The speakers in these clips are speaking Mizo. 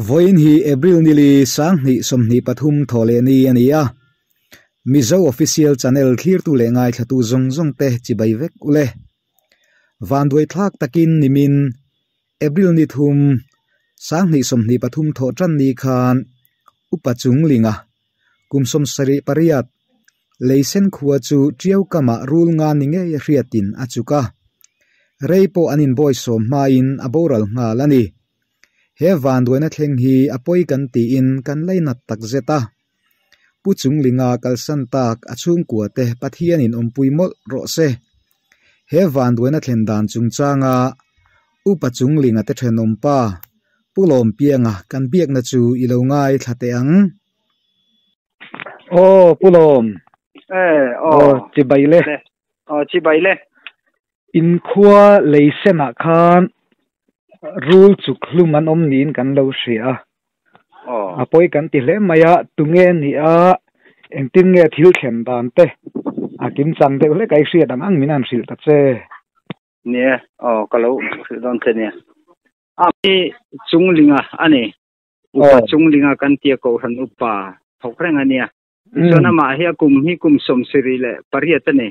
Vawiin hi April nili 2023 Thawhlehni a ni a, Mizo Official Channel thlirtu leh ngaithlatu zawng zawng te chibai vek ule. Vanduai thlak takin nimin April ni thum 2023 thawh tan ni khan Upa Chunglinga kum 78 Leisen khua chu Tiau kamah rul nga ni ngei a hriatin a chuk a, rei pawh an inbawisawm hmain a boral nghal a ni. He vanduaina thleng hi a pawi kan tiin kan lainat tak zet a. Pu Chunglinga kalsan tak a chhungkua te Pathianin awmpui mawlh rawh se. He vanduaina thlen dan chungchanga Upa Chunglinga te thenawmpa Pu Lawmpianga kan biakna chu i lo ngaithla teh ang. Aw Pu Lawm. Eh, aw. Chibai le. Aw, chibai le. In khua leisenah khan rul chuk hlum an awm niin kan lo hria a. Aw. A pawi kan ti hle mai a, tunge ni a, engtin nge thil thlen dan te a kimchang deuh hlek a i hriat ang ang min han hrilh ta che. Nia, aw ka lo hrilh dawn che nia. A mi Chunglinga a ni. Upa Chunglinga kan tia Kohhran upa thawk reng a nia. Tichuan amah hi a kum hi kum 78 a ni.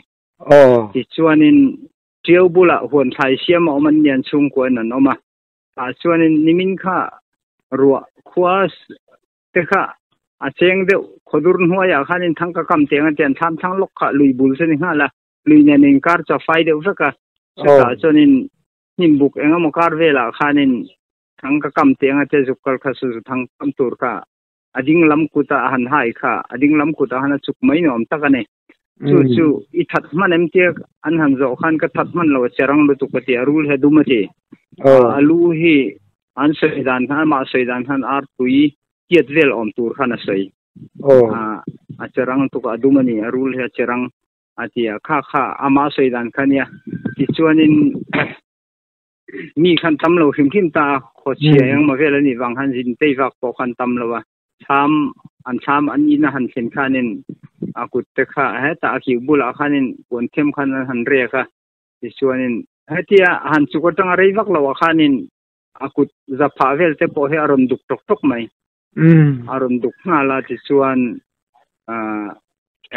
Tichuanin Tiau bulah huan thlai siam a awm an nian chhungkua in an awm a. Tah chuanin nimin kha ruah khua te kha a cheng deuh khawdur hnuaiah khanin thang ka kam teng a tian thlam thlang lawk kha lui bul chu ni nghal a. Lui nen inkar chu a fai deuh vek a. Chutah chuanin hnim buk eng emaw kar velah khanin thang ka kam teng a tia zuk kal kha su zu thang kam tur kha a ding lam kutah a han hai kha a ding lam kutah khan a chuk mai ni awm tak a ni. Chu chu i that hman em tia an han zawh khan ka that hman lo a che rang lutuk a ti a rul hi a dum a ti. A lu hi an sawi dan khan amah sawi dan khan ar tui tiat vel awm tur khan a sawi. A che rang lutuk a dum a ni a rul hi a che rang a ti a kha kha amah sawi dan kha nia. Tichuanin mi khan tam lo hrim hrim ta a khawchhia engmaw vel a nih vang khan zin tei vak pawh khan tam lo a. Thlam an thlam an in a han thlen khanin a kut te kha hetah a kiu bulah khanin puan them khan an han rek a tichuanin hetia han chuk atanga rei vak loh ah khanin a kut za phah vel te pawh hi a rawn duk tawk tawk mai a rawn duk nghal a tichuan ah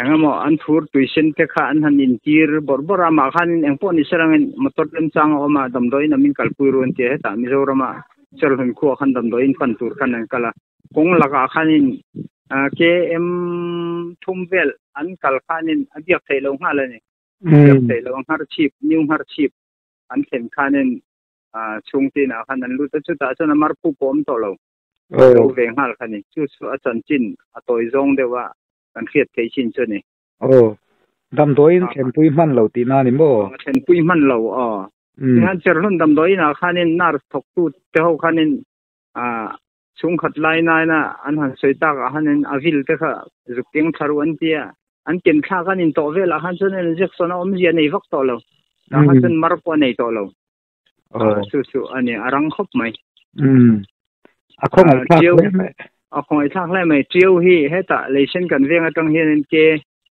engemaw an thur tui sen te kha an han intir bawrh bawrh a amah khanin engpawh ni serangin motor remchang a awm a damdawiin a min kalpui ru an ti a hetah Mizorama Serhlun khuah khan damdawiin pan tur khan an kal a kawng lakah khanin KM thum vel an kal khanin a biak theih loh nghal a ni biak theih loh a nghar chhip new nghar chhip an thlen khanin chhungtinah khan an lut a chutah chuan a marphu pawh awm tawh lo. Lo ve nghal kha ni. Chu chu a chanchin a tawi zawng deuh a kan hriat theih chin chu a ni. Aw, damdawiin thlenpui hman lo tihna a ni maw? Thlenpui hman lo, aw. Tihian Cherhlun damdawiinah khanin nurse thawktu te ho khanin chhungkhat lai naina an han sawi takah khanin a vil te kha zuk keng thla ruh an ti a. An ken thlak an intawh velah khan chuan injection a awmzia nei vak tawh lo. Tah khan chuan mar pawh a nei tawh lo. Chu chu a ni, a rang khawp mai. A khawngaih thlak hle mai. A khawngaih thlak hle mai. Tiau hi hetah leisen kan veng atang hianin ke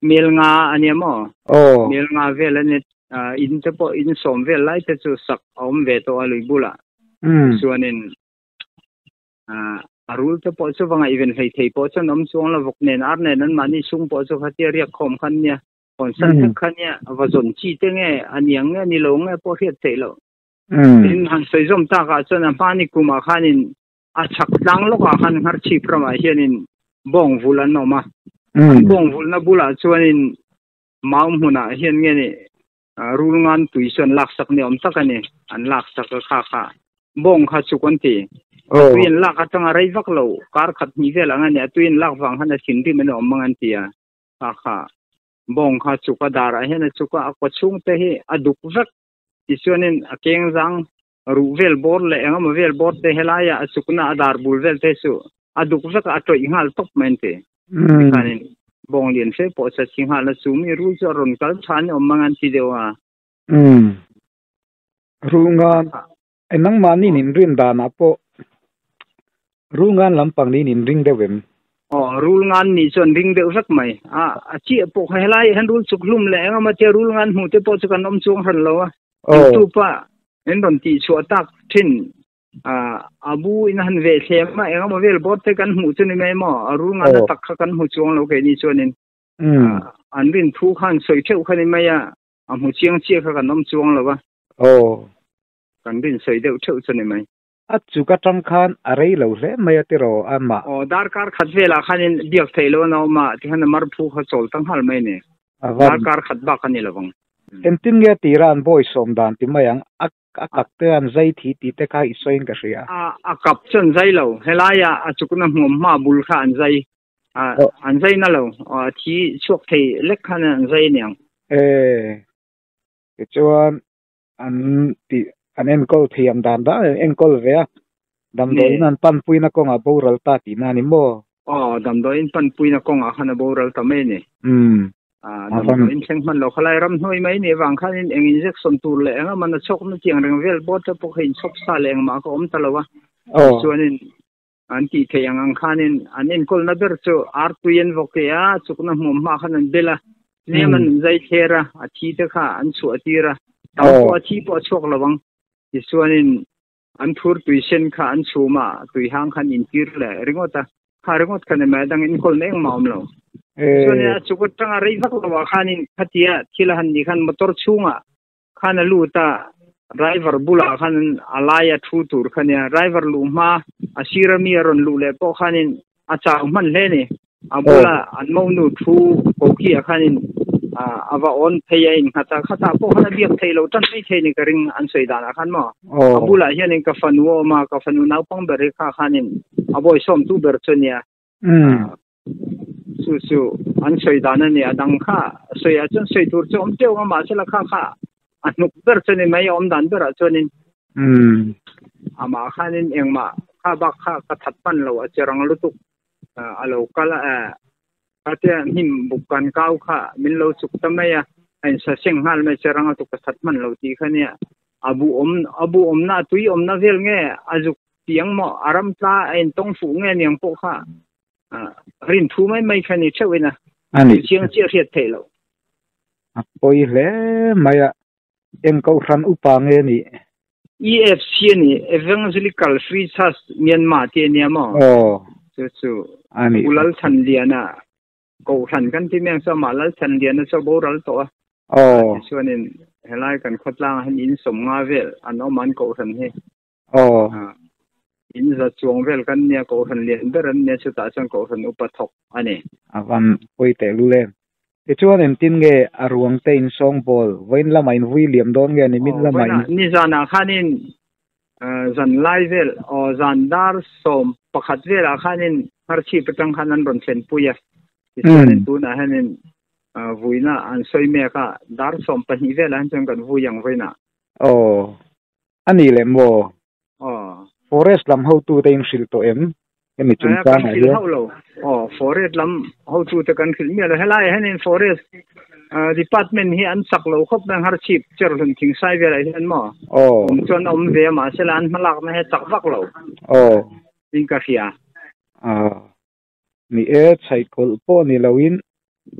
mel nga a nia maw? Mel nga vel a ni. In te pawh in sawm vel lai te chu sak a awm ve tawh a lui bulah. Chuanin a rul te pawh chu va ngaihven hlei thei pawh chuan awm chuang lo vawk nen ar nen anmahni chhung pawh chu khatia riak khawm khan nia. Hawn san vek kha nia va zawn chi te nge a niang nge ni lo nge pawh hriat theih loh. Tin han sawi zawm takah chuan a hmani kumah khanin a chhak tlang lawkah khan Ngharchhip ramah hianin bawng vul an awm a. An bawng vulna bulah chuanin mau hmunah hian nge ni rul ngan tui chu an laksak ni awm tak a ni. An laksak a kha kha bawng kha chuk an ti. A tui an lak atanga rei vak lo kar khat hnih vel ang a ni. A tui an lak vang khan a thinrim a ni awm ang an ti a. Kha kha bawng kha chuk a darah hian a chuk a, a kaw chhung te hi a duk vek tichuanin a keng zang ruh vel bawr leh eng emaw vel bawr te helaiah a chukna a dar bul vel te chu a duk vek a, a tawih nghal tawp mai an ti. Tikhanin bawng lian fe pawh chu a thi nghal a, chu mi rul chu a rawn kal tha ni awm mang an ti deuh a. Rul ngan Nangmahni in rin danah pawh rul ngan lampang niin in ring deuh em? Aw, rul ngan nih chuan ring deuh vek mai. A, a chiah pawh kha helai ah hian rul chuk hlum leh eng emaw tia rul ngan hmuh te pawh chu kan awm chuang hran lo a. YouTube ah min rawn tih chhuah tak thin. Abu in han ve thlem a engemaw vel bawt te kan hmuh chu ni mai maw a rul ngan a tak kha kan hmu chuang lo keini chuanin an rin thu khan sawi theuh kha ni mai a a hmu chiang chiah kha kan awm chuang lo a kan rin sawi deuh theuh chu ni mai. A chuk atang khan a rei lo hle mai a tiraw a mah. Aw darkar khat velah khanin biak theih lo an awm a tikhan a mar phu kha chawl ta nghal mai a ni. Darkar khat bak a ni lovang. Engtin nge tira an bawi sawm dan ti mai ang a A kap te an zai thi tih te kha i sawiin ka hria. A kap chu an zai lo. Helaia a chukna hmuam hma bul kha an zai. An zai na lo. A thi chhuak thei lek khan an zai aniang. E, tichuan an tih an enkawl thiam dan dan an enkawl ve a. Damdawiin an panpuina kawngah boral ta tihna a ni maw? Aw, damdawiin panpuina kawngah khan a boral ta mai a ni. Umm. Damdawiin thleng hman lo khalai ram hnuai mai nih avang khanin eng injection tur leh eng emaw na chhawkna tiang reng vel bawt te pawh kha inchhawp sa leh engmah kha awm ta lo a. Tichuanin an tih theih ang ang khanin an enkawlna ber chu artui an vawk e a, chukna hmuam hma khan an bel a, tlem an zai thler a, a thi te kha an chhuah tir a, tam pawh a thi pawh a chhuak lo ang. Tichuanin An thur tui sen kha an chhum a, tui hang khan intir leh ringawt a, kha ringawt kha ni mai a dang inkawl na engmah a awm lo. Chuanin a chuk atanga rei vak lo ah khanin khatia thil a han nih khan motor chhungah khan a lut a, driver bulah khan a laia thu tur kha nia, driver luh hma a sir ami a rawn luh leh pawh khanin A chau hman hle ni. A bula an monu thu koki ah khanin a va awn phei a innghat a, khatah pawh khan a biak theih loh tan mai thei ni ka ring an sawi danah khan maw. A bulah hianin ka fanu a awm a, ka fanu naupang ber hi kha khanin a bawisawmtu ber chu a nia. Chu chu an sawi dan a ni. A dang kha sawiah chuan sawi tur chu a awm teuh ang a, mahsela kha kha a hnuk ber chu ni mai a awm dan berah chuanin amah khanin engmah kha bak kha ka that hman lo a che rang lutuk a lo kal a khatia hnim buk kan kau kha min lo chuk ta mai a a insa seng nghal mai che rang lutuk ka that hman lo tih kha nia a bu awm a bu awmna a tui awmna vel nge a zuk piang maw a ram tla a intawng fuh nge niang pawh kha rin thu mai mai kha ni theuh ina chiang chiah hriat theih loh. A pawi hle mai a, eng kohhran upa nge nih? EFC a ni, Evangelical Free Church Myanmar tih a nia maw? Aw. Chu chu A nih. U Lalchhanliana kohhran kan ti mai ang chu amah Lalchhanliana chu a boral tawh a. Aw. Tichuanin helai kan khawtlangah hian in sawmnga vel an awm a an kohhran hi. Aw. In za chuang vel kan nia, Kohhran lian ber an nia, chutah chuan Kohhran upa thawk a ni. A van pawi teh lul em. Tichuan engtin nge a ruang te in sawngbawl, vawiin lamah in vui liam dawn nge nimin lamah in. Vawiinah nizanah khanin zan lai vel, aw zan dar 11 velah khanin Ngharchhip atang khan an rawn thlenpui a. Tichuanin tunah hianin vuina an sawi mek a, dar 12 velah hian chuan kan vui ang vawiinah. Aw. A ni leh maw? Aw. Forest lam hotute in hrilh tawh em? Hemi chungchangah hian. Kan hrilh hauh lo. Aw, forest lam hotute kan hrilh miah lo. Helaiah hianin forest department hi an chak lo khawp mai ang Harchhip Cherhlun Thingsai velah hian maw? Aw. Awm chuan a awm ve a mahsela an hmalakna hi a chak vak lo. Aw. Tiin ka hria. Aw. Ni e, chhaihkawlh pawh ni loin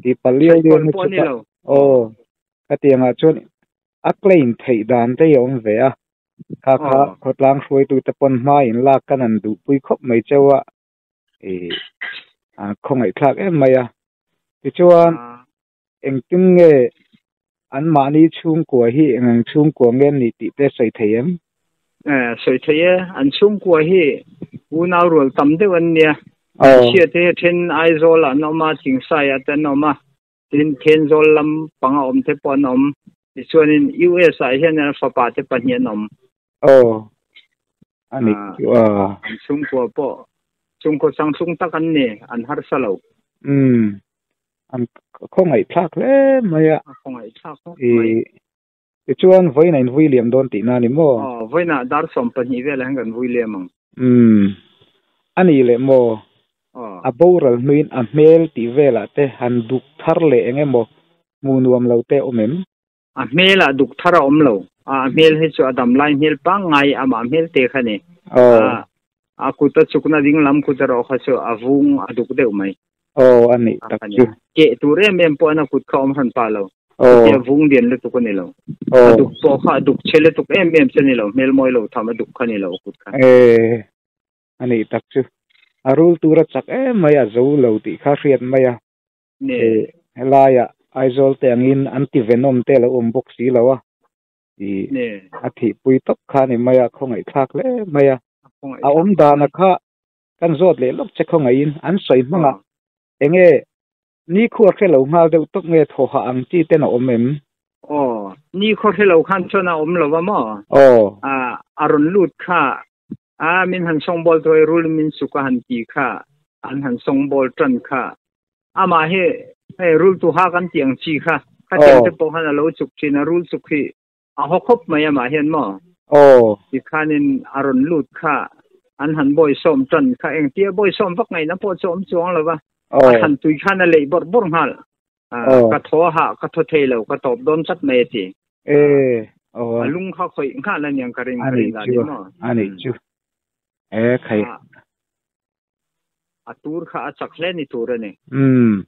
tih palh liau liau na chu ka aw khatiangah chuan a claim theih dan te hi a awm ve a, kha kha khawtlang hruaitute pawn hma in lak kan han duhpui khawp mai cheu a, ih a khawngaihthlak em mai a. Tichuan engtin nge anmahni chhungkua hi eng ang chhungkua nge an nih tih te sawi thei em? Sawi thei e, an chhungkua hi unau rual tam deuh an nia. An chhia te hi then Aizawl ah an awm a, Thingsai ah te an awm a, tin Thenzawl lam panga awm te pawh an awm. Tichuanin US ah hian an fapa te pahnih an awm. Aw, a ni chu a. An chhungkua pawh chhungkaw changtlung tak an ni, an harsa lo. Umm, an khawngaihthlak hle mai a. A khawngaihthlak khawp mai. Tichuan vawiinah in vui liam dawn tihna a ni maw? Aw, vawiinah dar 12 velah hian kan vui liam ang. Umm, a ni leh maw? Aw. A boral hnuin a hmel tih velah te han duk thar leh eng emaw hmuh nuam lo te awm em? A hmelah duk thar a awm lo. A hmel hi chu a dam lai hmel pangngai amah hmel te kha ni. Aw. A kut a chukna ding lam kut erawh kha chu a vung a duk deuh mai. Aw, a nih tak chu. Keh tur em em pawh an a kut kha awm hran pah lo. Tia vung lian lutuk a ni lo. A duk pawh kha a duk chhe lutuk em em che ni lo, hmel mawi lo tham a duk kha ni lo a kut kha. E, a nih tak chu. A rul tur a chak em mai a, zo lo tih kha hriat mai a. Ne. E, helaia Aizawl te angin anti venom te a lo awm bawk si lo a. I Ne. a thihpui tawp kha a ni mai a, khawngaihthlak hle mai a. A khawngaih A thlak awm khawp dana mai. kha kan zawt leh lawk che khawngaihin an sawi hmangah Aw. enge Ni khu a hre lo nghal deuh tawp nge thaw hah ang chi ten a awm em? Aw, ni khaw hre lo khan chuan a awm lo va maw? Aw. A, a rawn lut kha, a min han sawngbawl tawh i rul min suk a han ti kha, an han sawngbawl tan kha. Amah hi hei rul tu ha kan tih ang chi kha, khatiang te pawh khan a lo chuk thin a, rul chuk hi a haw khawp mai amah hian maw? Aw. Tikhanin a rawn lut kha an han bawisawm tan kha engtia bawisawm vak ngaihna pawh chu a awm chuang lo va, a thlan tui khan a leih bawrh bawrh nghal. Ka thaw a hah, ka thaw thei lo, ka tawp dawn chat mai a ti. A lung kha khawih nghal a niang ka ring ka rin dan in maw? A nih chu, e khai. A tur kha a chak hle ni tur a ni. Umm.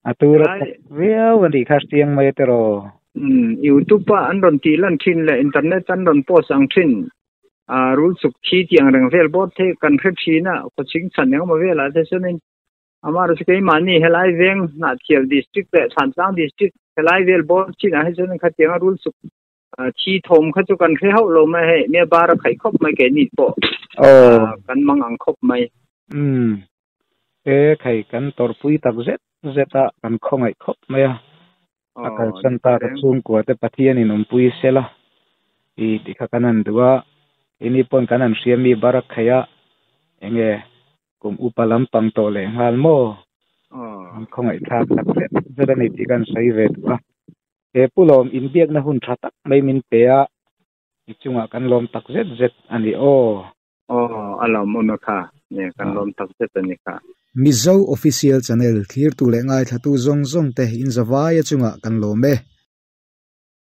A tur a chak viau a nih kha hriang mai tiraw. Umm. Youtube a an rawn tih lan thin leh internet an rawn post ang thin a rul chuk thi tih ang reng vel bawt hi kan hre thin a, khawchhing chhan engemaw velah te chuanin amaherawhchu keimahni helai veng Hnahthial district leh Thlantlang district helai vel bawr chinah hi chuanin khatianga rul chuk Thi thawm kha chu kan hre hauh lo mai hei, nia bar a khaih khawp mai keini pawh kan mang ang khawp mai. Umm, e khai kan tawrhpui tak zet zet a, kan khawngaih khawp mai a, a kalsan ta ka chhungkua te Pathianin awmpui sela i tih kha kan han duh a, keini pawn kan han hria mi bar a khaih a, enge kum upa lampang tawh leh nghal maw? An khawngaih thlak tak zet zet a ni tih kan sawi ve duh a. He pu lawm inbiakna hun tha tak mai min pe a, i chungah kan lawm tak zet zet a ni aw. Aw, a lawmawm e kha, nia kan lawm tak zet a ni kha. Mizo Official Channel thlirtu leh ngaithlatu zawng zawng te in zavaia chungah kan lawm e.